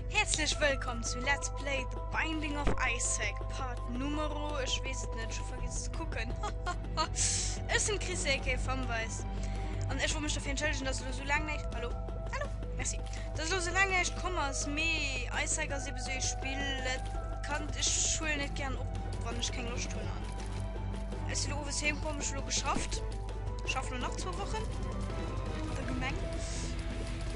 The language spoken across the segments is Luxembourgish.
Häerzlech wëllkomm zu Let's Play The Binding of Isaac Part Numero, ech weess et net, ech hu vergiess ze kucken, hahaha. Ech sinn d'Chris aka Funwise an ech wollt mech dofir entschëllegen, dass elo sou laang näischt, hallo, hallo, merci, dass elo sou laang näischt komm ass, mee Isaac ass ebe sou ee Spill, dat kann, ech huelen net gären op, wann ech keng Loscht hunn an ech sinn elo owes heem komm, ech hu lo geschafft, schaff lo nach zwou Wochen an der Gemeng.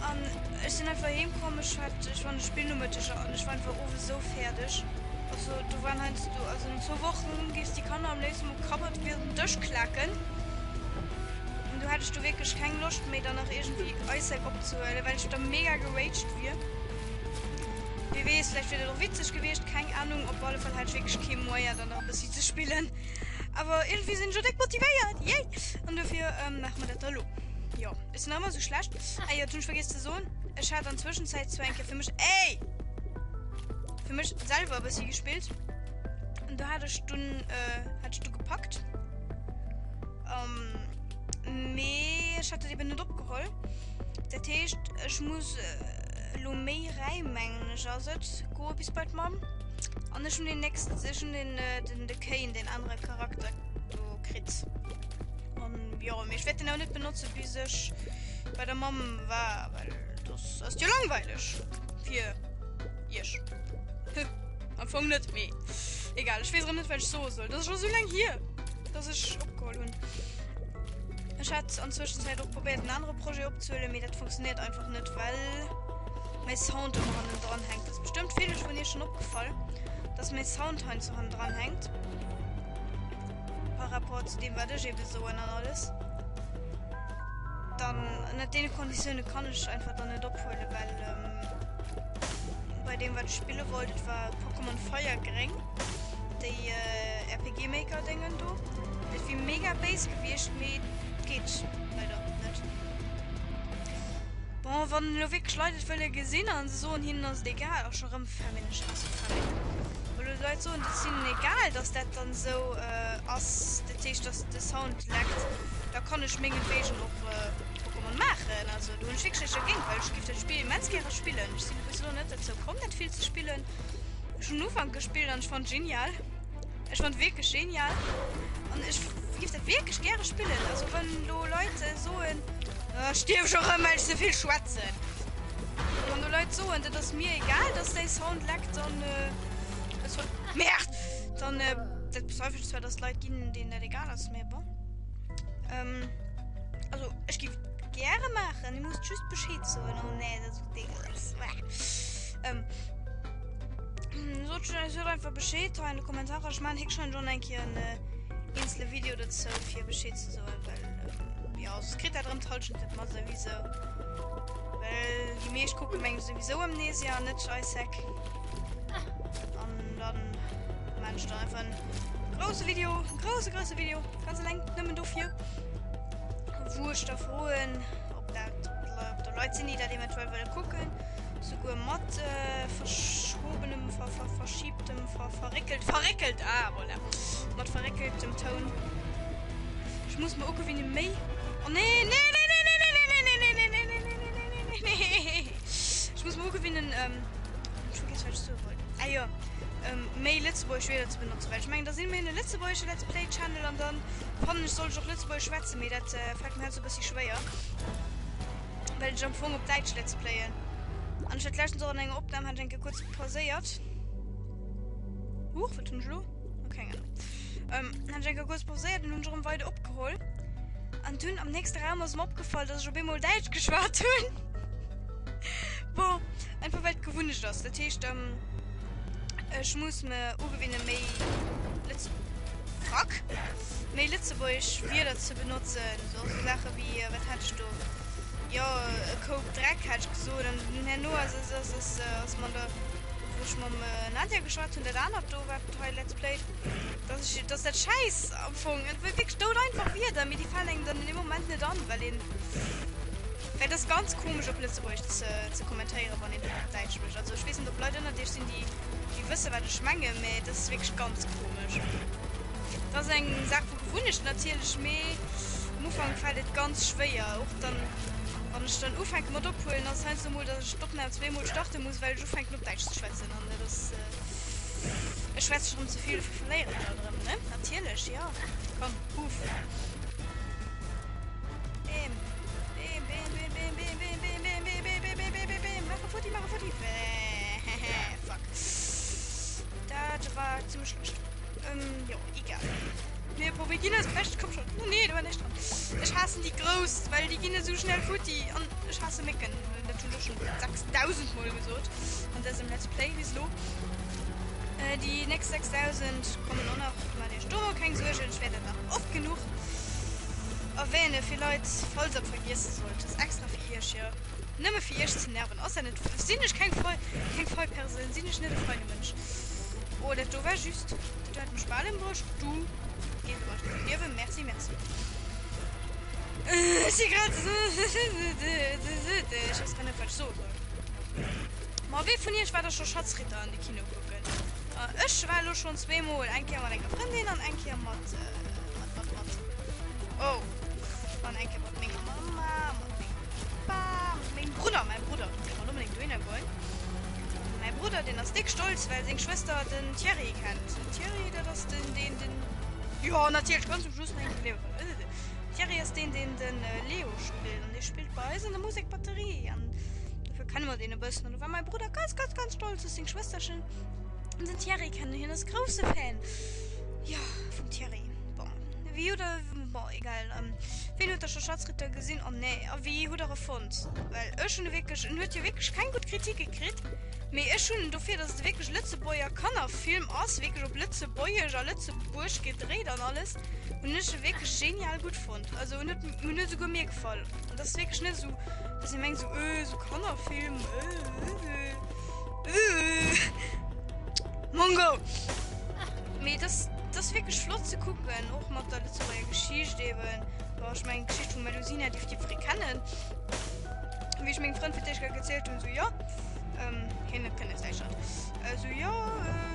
An ech sinn einfach heem komm, ech hat, ech war an de Spillnomëtteg an ech war einfach owes esou fäerdeg. Also do waren heiansdo, also no zwou Wochen géifs déi Kanner am léifsten mam Krabbert iwwer den Dësch klaken. An do hat ech du wierklech keng Loscht méi dann nach iergendwéi Isaac opzehuelen, well ech da mega geraged wier. Wie weess, vläicht wier dat och witzeg gewiescht, keng Ahnung. Op alle Fall hat ech wierklech kee Moyen dann nach e bëssi ze spillen. Awer iergendwéi sinn ech och déck motivéiert, yay! An dofir maache mer dat da lo. Jo. Ech sinn nach ëmmer sou schlecht. Ah jo, dat hunn ech vergiess ze soen. Ech hat an Zwëschenzäit zwar eng Kéier fir mech, ey! Fir mech selwer e bëssi gespillt. An do hat ech dunn, äh, hat ech du gepackt. Ähm, mee ech hat dat eben net opgeholl. Dat heescht, ech muss elo méi Räim, mengen ech ass et, goe bis bei d'Mamm. An ech hunn den nächsten, ech hunn den, den, de Cain, deen anere Charakter do kritt. An jo, mee ech wäert den awer net benotzen, bis ech bei der Mamm war, well das ass jo langweileg fir iech. Am Fong net, mee egal. Ech weess erëm net, wat ech soe soll. Dat ass scho sou laang hier, dass ech opgeholl hunn. Ech hat an Zwëschenzäit och probéiert, en anere Projet opzehuelen, mee dat funktionéiert einfach net, well mäi Sound ëmmer hannendran hänkt. Dat ass bestëmmt ville vun iech schonn opgefall, dass mäi Sound heiansdo hannendran hänkt. Par rapport zu deem, wat ech ebe soen an alles. Dann ënnert deene Konditioune kann ech einfach dann net ophuelen, well ähm, bei deem, wat ech spille wollt, et war Pokémon Feiergréng, déi äh, RPG Maker Déngen do. Dat wier mega béis gewiescht, mee geet leider net. Bon, wann elo wierklech Leit et wëlle gesinn an se soen, hinnen ass et egal, ach scho rëm Famine, ech haasse Famine. Wa lo d'Leit soen, et ass hinnen egal, dass dat dann esou ass, dat heescht, dass de Sound leckt, da kann ech mengetwegen och Pokémon maachen. Also do hunn ech wierklech näischt dergéint, well ech giff dat Spill immens gäre spillen. Ech sinn bis elo net dozou komm, dat vill ze spillen. Ech hunn den Ufank gespillt an ech fand genial. Ech fand wierklech genial an ech giff dat wierklech gäre spillen. Also wann lo Leit soen, stierf ech och erëm, well ech ze vill schwätzen. Wann do Leit soen, dat ass mir egal, dass däi Sound leckt, dann Merde! Dann dat bezweifel ech zwar, dass et Leit ginn, deenen dat egal ass, mee bon. Also ech giff gäre maachen, dir musst just Bescheed soen. Oh nee, dat ass esou dégueulasse. Sot sot einfach Bescheed hei an de Kommentarer. Ech maachen héchstwahrscheinlech och nach eng Kéier en eenzele Video dozou, fir Bescheed ze soen, well jo, soss kritt dat erëm d'Hallschent net mat souwisou. Well déi meescht kucke mengen ech souwisou Amnesia an net Isaac. An dann maachen ech dann einfach en grousse Video, en grousse, grousse Video, ganz eleng, nëmmen dofir, wou ech da froen, ob dat, ob do Leit sinn, déi dat eventuell wëlle kucken. Souguer mat verschobenem, ver, ver, verschiebtem, ver, verréckelt, verréckelt, ah, voilà, mat verréckeltem Toun. Ech muss mer ugewinnen, méi, oh nee, nee, nee, nee, nee, nee, nee, nee, nee, nee, nee, nee, nee, nee, nee, nee, nee, nee, ech muss mer ugewinnen, ähm, ech vergiess, wat ech soe wollt, ah jo, ähm, méi lëtzebuergesch Wierder ze benotzen, well ech mengen, da si mir en lëtzebuergesche Let's Play Channel an dann fannen ech, sollt ech och lëtzebuergesch schwätzen, mee dat fält mir halt sou e bëssi schwéier. Well ech am Fong op Däitsch Let's Playen. An ech hat leschtens och an enger Opnam hat ech eng Kéier kuerz pauséiert. Huch, wat hunn ech elo? Oh, keng Ahnung. Ähm, hat ech eng Kéier kuerz pauséiert an hunn ech erëm weider opgeholl. An dunn am nächste Raum ass mer opgefall, dass ech op eemol Däitsch geschwat hunn. Bon, einfach well et Gewunnecht ass. Dat heescht, ähm, ech muss mer ugewinne méi Lëtz-, fuck, méi lëtzebuergesch Wierder ze benotzen. Sou Saache wéi, wat hat ech do? Jo, e Koup Dreck hat ech gesot. An herno ass, ass, ass, ass, ass mer der, wou ech mam Nadia geschwat hunn, dat anert do, wat hei Let's Playt, dass ech, dass dat Schäiss am Fong, et wierklech doudeinfach Wierder, mee déi falen engem dann an deem Moment net an, well een, well et ass ganz komesch op Lëtzebuergesch ze, ze kommentéieren, wann een dat op Däitsch mécht. Also ech weess net, ob Leit ënnert iech sinn, déi, déi wëssen, wat ech mengen, mee et ass wierklech ganz komesch. Et ass eng Saach vu Gewunnecht natierlech, mee am Ufank fält et ganz schwéier, och dann. Wann ech dann ufänke mat ophuelen, ass et heiansdo mol, datt ech d'Opnam zweemol starte muss, well ech ufänken op Däitsch ze schwätzen an dat ass, ech schwätze schonn ze vill, dofir verléieren ech alt erëm, ne? Natierlech, jo. Komm, puff. Bam. Bam, bam, bam, bam, bam, bam, bam, bam, bam, bam, bam, bam, bam, bam, bam. Mach e futti, mach e futti. Fuck. Dat war zimmlech schlecht. Ähm, jo, egal. Mir probéieren eist Bescht. Komm schon. Oh nee, do war näischt dran. Ech haassen déi grouss, well déi ginn esou schnell futti. An ech haasse Mécken. Dat hunn ech och schon 6000 Mol gesot an dësem Let's Play bis elo. Äh, déi nächst 6000 kommen och nach. Maacht iech do mol keng Suergen. Ech wäert dat nach oft genuch erwähnen fir Leit, falls der et vergiesse sollt. Dat ass extra fir iech, jo. Nëmme fir iech ze nerven. Ass dat net? Sinn ech keng Frei, keng frei Persoun? Sinn ech net e feine Mënsch? Oh, dat do war just. Dat do hat mech bal embruecht. Du, geh du mat guddem Liewen. Merci, merci. Ech si grad Ech weess grad net, wat ech soe soll. Ma wee vun iech war da scho Schatzritter an de Kino kucken? Ech war elo schonn zweemol. Eng Kéier mat enger Frëndin an eng Kéier mat, mat, mat, mat, oh, an eng Kéier mat menger Mamma, mat mengem Papa, mat mengem Brudder. Mäi Brudder, dee wollt onbedéngt dohinner goen. Mäi Brudder, deen ass déck stolz, well seng Schwëster den Thierry kennt. Den Thierry, dat ass den, deen den, jo, natierlech, ganz zum Schluss nach eng Kéier Liewe. Thierry ass deen, deen de Leo spillt an dee spillt bei eis an der Musek Batterie an dofir kenne mer deen e bëssen. An do war mäi Brudder ganz, ganz, ganz stolz, dass seng Schwësterchen den Thierry kennen. Hien ass grousse Fan, jo, vum Thierry. Bon, wéi hutt der, bon, egal, wien huet der scho Schatzritter gesinn? Oh nee, a wéi hutt der e fonnt? Well ech hunn e wierklech, en huet jo wierklech keng gutt Kritike kritt, mee ech hunn en dofir, dass et wierklech e Lëtzebuerger Kannerfilm ass, wierklech op Lëtzebuergesch a Lëtzebuerg gedréit an alles. Hun ech e wierklech genial gutt fonnt. Also en huet en huet souguer mir gefall. An dat ass wierklech net esou, dass ee mengt esou äh, esou Kannerfilm äh, äh, Mongo! Mee dat dat ass wierklech flott ze kucken, och mat der Lëtzebuerger Geschicht eben. Bon, ech mengen d'Geschicht vum Melusina dierft jiddweree kennen. Wéi ech mengem Frënd fir d'éischt gezielt hunn, esou jo, ähm, hien huet kënne Däitschland. Esou jo,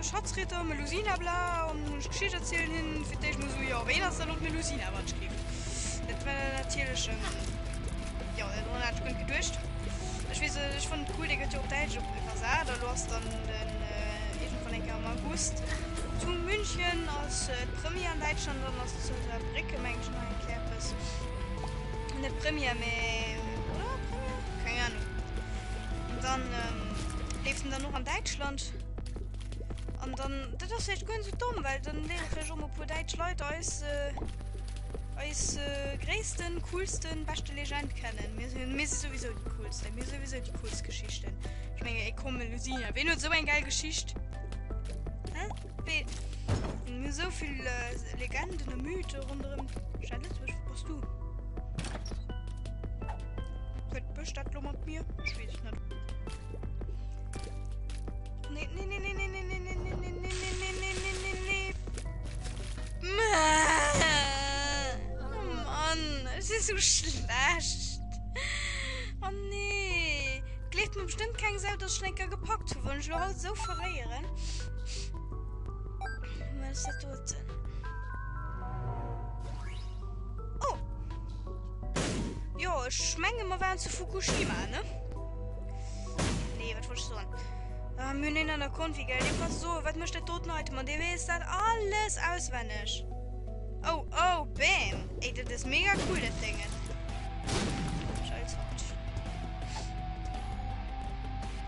Schatzritter, Melusina, bla, an hunn ech d'Geschicht erzielen hien fir d'éischt mol esou, jo, ween ass da lo d'Melusina, wann ech gleeft. Dat war natierlech, jo, dorun hat ech guer net geduecht. Ech weess, ech fannen et cool, dee gëtt jo op Däitsch op iwwersat a lo ass dann den iergendwann eng Kéier am August zu München ass d'Première an Däitschland, dann ass zu Saarbrécken, meng ech, nach eng Kéier eppes. Net Première, mee, oder Première? Keng Ahnung. An dann leeft en dann och an Däitschland. An dann, dat ass vläicht guer net esou domm, well dann léiere vläicht och mol e puer däitsch Leit eis, eis gréissten, coolsten, beschte Legend kennen. Mir sinn, mir si souwisou déi coolsten, mir hu souwisou déi coolst Geschichten. Ech menge, ey komm, Melusina, ween huet esou eng gäil Geschicht? Hä? Wee? Mir hu esou vill Legenden a Mythe ronderëm Stad Lëtzebuerg. Wou bass du? Huet d'Bësch dat lo mat mir? Ech weess et net. Nee, nee, nee, nee, nee, nee, nee, nee, nee, nee, nee, nee, nee, nee, nee, nee. Oh Mann, ech si sou schlecht. Oh nee. Gleeft mir bestëmmt keng Sau, dass ech schon eng Kéier gepackt hu, wann ech lo haut sou verléieren. Wat ass dat doten? Oh! Jo, ech menge mer waren zu Fukushima, ne? Nee, wat wollt ech soen? Ah, mir hunn een an der Konfi, gell? Deem kanns du soen, wat mécht dat doten Item? An dee weess dat alles auswenneg. Oh, oh, bam! Ey, dat ass mega cool, dat Déngen. Scheiß Hund.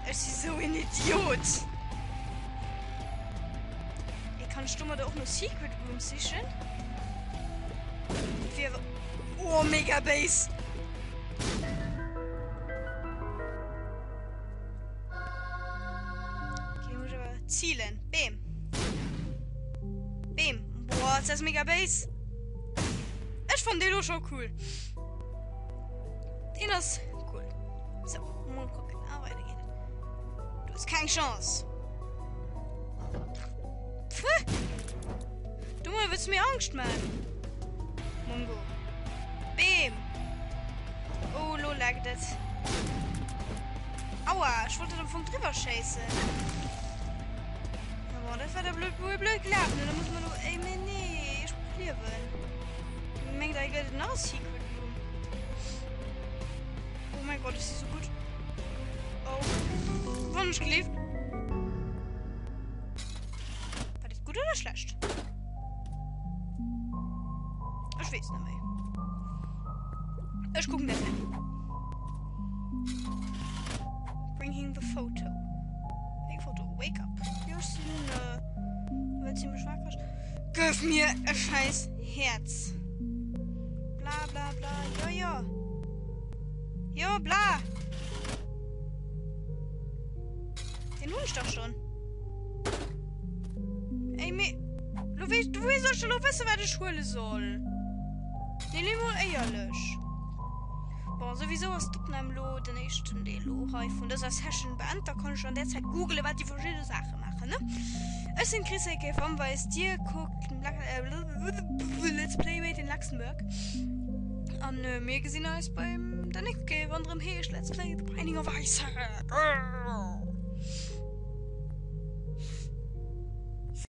Ech si sou een Idiot. Ey, kann ech domadder och no Secret Rooms sichen? Dat wier awer... Oh, mega béis! Okay, muss ich aber zielen. Bam. Bam. Boah, ist das mega béis. Ech fand den schon cool. Den ass cool. So, mal gucken. Ah, weiter geht es. Du hast keine Chance. Pff. Du mal willst mir Angst machen. Mongo. Bam. Oh, lo laggt et. Aua, ech wollt dat am Fong driwwer schéissen. Ja, bon, dat war da blöd, blöd, blöd gelaf. Da muss man lo... Ey, mee nee, ech brauch Liewen. Mengt der, hei gëtt et nach e Secret Room? mäi Gott, ech si sou gutt. Oh. Wann ech gelift. War dat gutt oder schlecht? Ech weess net méi. Ech kucken dat herno. Bring him the photo. Wéi eng Foto? Wake up. Jo, ech sinn äh, ziemlech wakereg. Gëff mir e scheiß Häerz. Bla bla bla. Jo, jo. Jo, bla. Den hunn ech dach schon. Ey, me. Lo wees, du wéi soll ech lo wëssen, wat ech huele soll? Nee, lo mol éierlech. Bon, souwisou ass d'Opnam lo den éischten Deel lo hei vun dëser Session beend. Da kann ech an där Zäit googelen, wat déi verschidde Saache maachen, ne? Ech sinn d'Chris aka Famweis, dir kuckt Let's Play Made in Luxembourg. An mir gesinn eis beim der nächste Kéier, wann et erëm heescht Let's Play The Binding of Isaac.